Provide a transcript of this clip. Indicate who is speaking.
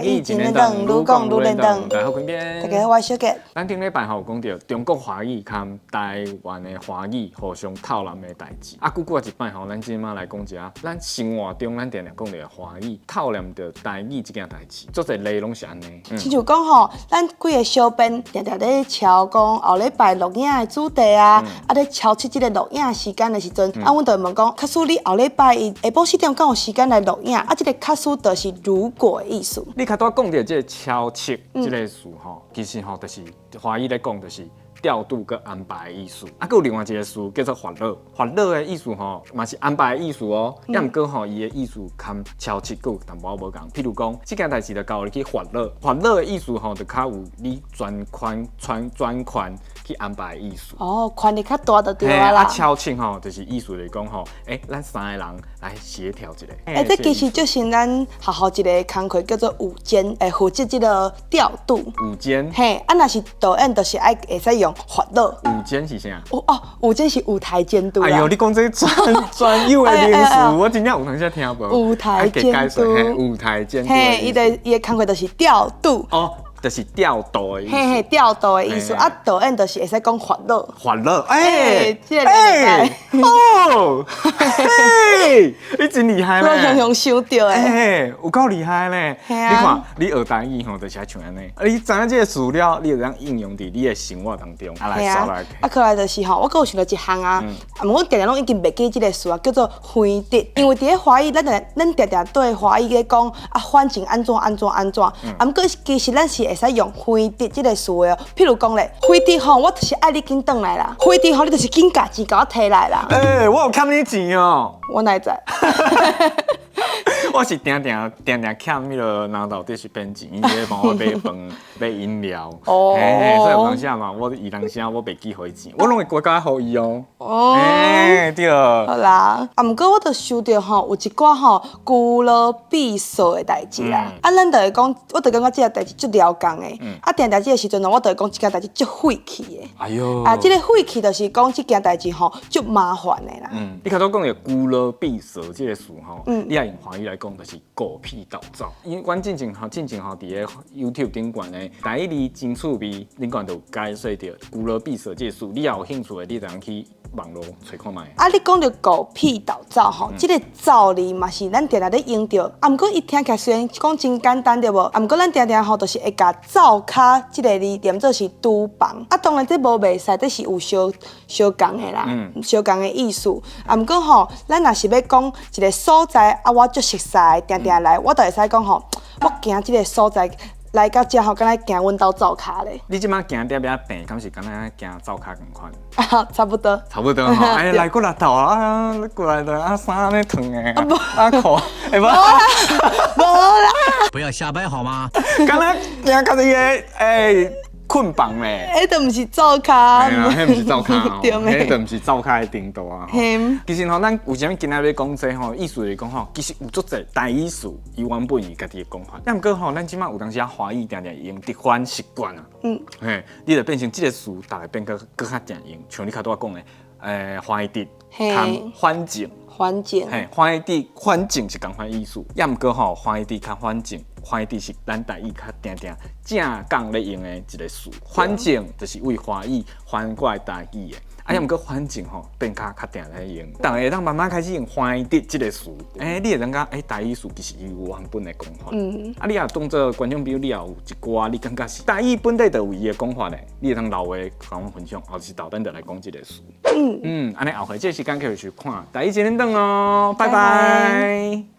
Speaker 1: 語真輪轉，愈講愈輪轉。
Speaker 2: 大家好，坤邊。
Speaker 1: 大家好，我是小杰。
Speaker 2: 咱頂禮拜吼有講著中國華語佮台灣的華語互相套濫的代誌。啊，閣過一擺吼，咱這馬來講一下，咱生活中咱定定講著華語套濫著台語這件代誌，足濟例攏是按呢。
Speaker 1: 親像講吼，咱幾个小編定定咧敲講後禮拜錄影的主題啊，啊咧敲出這个錄影時間的時陣，啊，阮就會問講，假使你後禮拜一下晡四點敢有時間來錄影？啊，這个假使就是如果的意思。
Speaker 2: 你較拄講著這个敲七這个詞吼，其實吼就是華語咧講就是調度佮安排的意思。啊，閣有另外一个詞叫做發落，發落的意思吼，嘛是安排的意思哦。抑毋過吼，伊的意思佮敲七閣有淡薄仔無仝。譬如講，這件代誌就交予你去發落，發落的意思吼，就較有你專權、專專權去安排的意思。
Speaker 1: 哦，權力較大就對啊啦。
Speaker 2: 啊，敲七吼，就是意思就是講吼，欸，咱三个人來協調一下。
Speaker 1: 欸，這其實就是咱學校一个工課叫做舞監，會負責這个調度。
Speaker 2: 舞監。
Speaker 1: 嘿，啊，若是導演，就是愛會使用發落。
Speaker 2: 舞監是啥？
Speaker 1: 哦哦，舞監是舞台監督。
Speaker 2: 哎喲，你講這專專有的名詞，我真正有當時聽無。
Speaker 1: 舞台監督。
Speaker 2: 舞台監督。
Speaker 1: 嘿，伊的工課就是調度。
Speaker 2: 哦，就是調度的意思。
Speaker 1: 嘿嘿，調度的意思。啊，導演就是會使講發落。
Speaker 2: 發落，欸，
Speaker 1: 這个
Speaker 2: 欸，哦，嘿，你真厲害咧！
Speaker 1: 我雄雄想著的。
Speaker 2: 欸，有夠厲害咧！你看，你學台語吼，就是愛像按呢。啊，你知影這个詞了，你就當應用佇你的生活當中。啊，來，來。
Speaker 1: 啊，過來就是吼，我閣有想著一項啊，啊，毋過阮定定攏已經袂記這个詞啊，叫做翻譯。因為佇咧華語，咱定定對華語咧講啊，反正按怎按怎按怎。啊，毋過其實咱是會使用翻譯這个詞的哦。譬如講咧，翻譯吼，我就是愛你緊轉來啦。翻譯吼，你就是緊共錢共我提來啦。
Speaker 2: 欸，我有欠你錢哦。
Speaker 1: 我哪會知？
Speaker 2: 我是定定定定欠彼个南投就是編錢，伊咧幫我買飯、買飲料。哦。嘿，所以有當時嘛，我伊當時我袂記予伊錢，我攏會乖乖予伊哦。哦。欸，對。
Speaker 1: 好啦，啊，毋過我就想著吼，有一寡吼居勞閉索的代誌啦。啊，咱就會講，我就感覺這个代誌足刁工的。啊，定定這个時陣我就會講這件代誌足費氣的。
Speaker 2: 哎喲。
Speaker 1: 啊，這个費氣就是講這件代誌吼足麻煩的啦。
Speaker 2: 嗯，你頭拄講著居勞閉索這个詞吼，你若用華語來講，就是狗屁倒灶。因為阮進前吼，進前吼，佇咧 YouTube 頂懸的台語字真趣味，頂懸就有解說著居勞閉索這个詞，你若有興趣的，你就通去網路揣看覓。
Speaker 1: 啊，你講著狗屁倒灶吼，這个灶字嘛是咱定定咧用著，啊，毋過伊聽起來雖然講真簡單對無？啊，毋過咱定定吼，就是會共灶跤這个字念做是廚房。啊，當然這無袂使，這是有相相仝的啦，相仝的意思。啊，毋過吼，咱若是欲講一个所在，啊，我足熟似，定定來，我就會使講吼，我行這个所在來到遮吼，敢若行阮兜灶跤咧。
Speaker 2: 你這馬行點仔病，敢是敢若行灶跤仝款？
Speaker 1: 啊，差不多。
Speaker 2: 差不多吼，哎，來過來頭啊，過來的啊，衫按呢長的，啊褲，會無？
Speaker 1: 無啦。
Speaker 3: 不要瞎掰好嗎？
Speaker 2: 敢若行到伊个欸睏房咧。
Speaker 1: 彼就毋是灶跤。
Speaker 2: 彼毋是灶跤哦，彼就毋是灶跤的程度啊。其實吼，咱為啥物今仔欲講這吼？意思就是講吼，其實有足濟台語詞，伊原本伊家己的講法。毋過吼，咱這馬有當時仔華語定定用直翻習慣啊。嘿，你就變成這个詞，逐个變閣閣較定用。像你較拄仔講的，欸，翻譯佮反正。
Speaker 1: 反正。
Speaker 2: 嘿，翻譯反正是仝款意思，抑毋過吼，翻譯較反正。翻譯是咱台語較定定正港咧用的一个詞，反正就是為華語翻過來台語的。啊，抑毋過反正吼變較較定咧用，逐家會當慢慢開始用翻譯這个詞。欸，你會感覺欸，台語詞其實伊有原本的講法。啊，你若當做觀眾朋友，你也有一寡你感覺是台語本底就有伊的講法咧，你會當留話共阮分享，後是豆咱就來講這个詞。嗯，按呢後回這个時間繼續看台語真輪轉哦，拜拜。